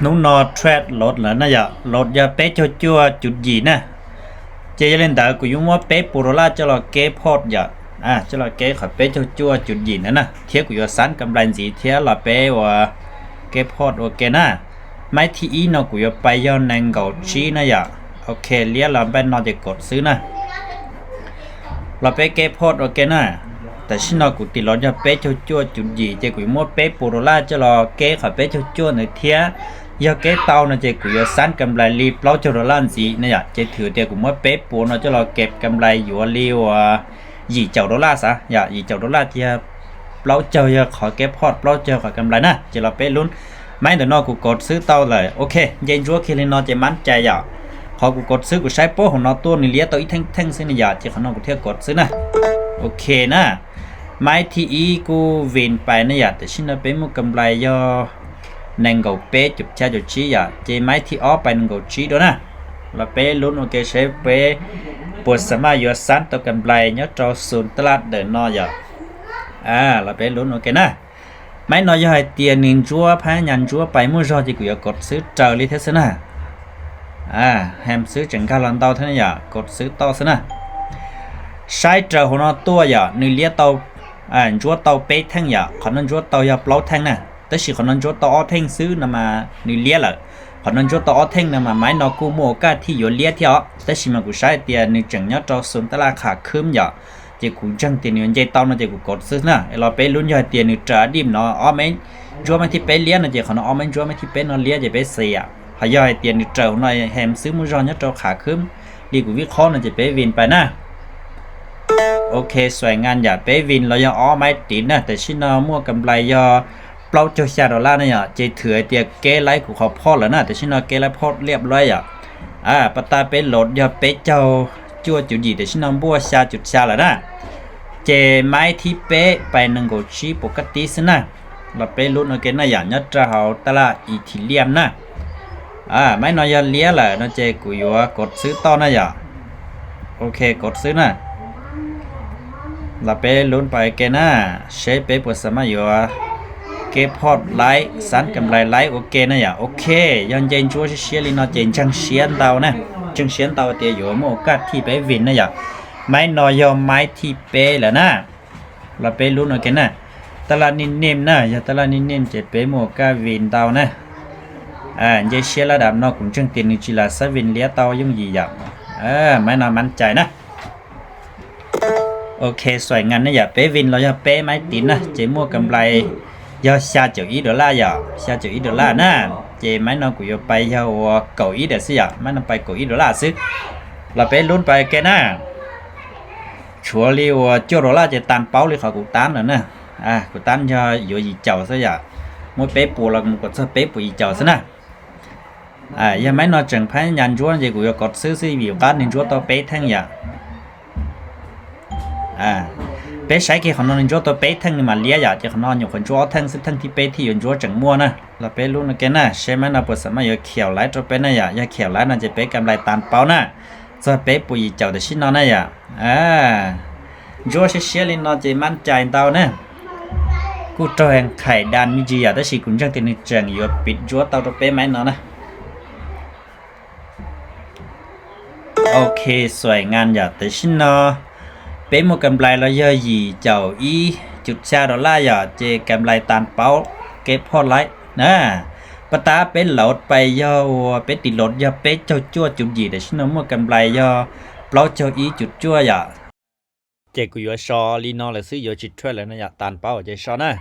Hnub no trade load lawm na yom, load yog peb caug cuaj cum yim na. Ces yog li ntawd kuv yuav muab peb puas dollar coj los kev port yom, coj los kev qhov peb caug cuaj cum yim ntawd na, thiab kuv yuav xab kam nplais ntxiv thiab los peb ua kev port ua ke na. Maiv thib ib no kuv yuav pais yog nees nkaum tsib na yom. Ok, liab los npaj no ces kov xwb na. Los peb kev port ua ke na. Tam sim no kuv tis los yog peb caug cuaj cum yim ces kuv yuav muab peb puas dollar coj los kev qhov peb caug cuaj ntawd thiab. Yog kev tau no ces kuv yuav xab kam nplais li plaub caug dollar ntxiv na yom. Ces thwm tias kuv muab peb puas no coj los kev kam nplais yuav li uas yim caum dollar xav yom, yim caum dollar tiag. Plaub caug yog qhov kev port, plaub caug qhov kam nplais na. Ces los peb lub, maiv ntawm no kuv kov xwb tau lawm. Ok, nce ntsuab kiag li no ces mab cai yom. Qhov kuv kov xwb kuv saib pob hauv no tuaj nws liab tau ib theej theej xwb ne yom, ces qhov no kuv thiaj kov xwb na. Ok na, maiv thib ib kuj vin pais ne yom. Tam sim no peb muaj kam nplais yog nees nkaum peb cum xya caum tsib yom, ces maiv thib ob pais nees nkaum tsib dua na. Los peb lub ua ke saib peb puas xav maj yuav xab tau kam nplais nyob rau xus taj laj dawm no yom. Los peb lub ua ke na. Maiv no yog hais tias nws ntsuab phab nyas ntsuab pais muaj zog ces kuv yuav kov xwb raws li thiab xwb na. Hem xwb tseem nkag los ntau thiab yom, kov xwb tau xwb na. Saib raws hauv no tuaj yom, nws liab tau, ntsuab tau peb theej yom, qhov no ntsuab tau yog plaub theej na. Tab sis qhov no ntsuab tau ob theej xwb no mas nws liab lawm. Qhov no ntsuab tau ob theej no mas maiv no kuj muaj ua kaj thiaj yuav liab thiab os, tab sis mas kuv saib hais tias nws tseem nyob rau xus taj laj qham khwb yom, ces kuv ntseeg tias nws yuav nce tau no ces kuv kov xwb na. Los peb lub yog hais tias nws raws dim no ob maiv ntsuab maiv thib peb liab no ces qhov no ob maiv ntsuab maiv thib peb no liab ces peb xis yom. Ho yog hais tias nws raws hauv no hem xwb muaj zog nyob rau qham khwb li kuv vij qhob no ces peb vin pais na. Ok, xuaim ngas yam peb vin los yog ob maiv tiv na, tam sim no muaj kam nplais yog plaub caug xya dollar na yom, ces thwm hais tias kev laib kuv qhov port lawm na, tam sim no kev laib port liab lawm yom. Pas tas peb load yog peb caug cuaj cum yim, tam sim no npuaj xya cum xya lawm na. Ces maiv thib peb pais nees nkaum tsib puas kaj tib xwb na. Los peb lub ua ke na yom, nyob rau hauv taj laj Ethereum na. Maiv no yog liab lawm no ces kuv yuav kov xwb tau na yom. Ok, kov xwb na. Los peb lub pais ke na, seb peb puas xav maj yuav kev port laib, xab kam nplais laib ua ke na yom. Ok, yog nce ntsuab siab siab li no ces ntseeg siab ntau na, ntseeg siab ntau tias yuav muaj ua kaj thij peb vin na yom. Maiv no yog maiv thij peb lawm na. Los peb lub ua ke na, taj laj nij nij na, yog taj laj nij nij ces peb muaj ua kaj vin ntau na. Nce siab laj dam no kuv ntseeg tias nws tsis lam xab vin liab tau yooj yim yom. Maiv no mab cai na. Ok, xuaim ngas ne yom, peb vin los yog peb maiv tiv na ces muaj kam nplais yog xya caum ib dollar yom, xya caum ib dollar na. Ces maiv no kuv yuav pais yog ua kaum ib dam xwb yom, maiv no pais kaum ib dollar xwb. Los peb lub pais ke na. Tshuav li uas cuaj dollar ces tas paub li qhov kuv tab lawm na. Kuv tab yog yuav yim caum xwb yom, muab peb puas los mus kom txog peb puas yim caum xwb na. Yog maiv no tseem phab nyas ntsuab ces kuv yuav kov xwb xwb vim qab nws ntsuab tau peb theej yom. Peb saib kiag qhov no nws ntsuab tau peb theej nws mam liab yom, ces qhov no nyuam qhuav ntsuab ob theej xwb, theej thib peb thiaj yuav ntsuab tseem muaj na. Los peb lub no ke na, seb maiv no puas xav maj yuav khiaum laib rau peb na yom, yog khiaum laib no ces peb kam nplais tas paub na, txog peb puas yim caum tam sim no na yom. Ntsuab siab siab li no ces mab cai ntau na. Kuj raug heev, khais das me ntsis yom, tab sis kuv ntseeg tias nws tseem yuav piv ntsuab tau rau peb maiv no na. Ok, xuaim ngas yom, tam sim no peb muaj kam nplais los yog yim caum ib cum xya dollar yom, ces kam nplais tas paub kev port laib na. Pas tas peb load pais yog uas peb tiv load yog peb caug cuaj cum yim, tam sim no muaj kam nplais yog plaub caug ib cum cuaj yom. Ces kuv yuav so li no lawm xwb, yuav tsis trade lawm no yom, tas paub ces so na.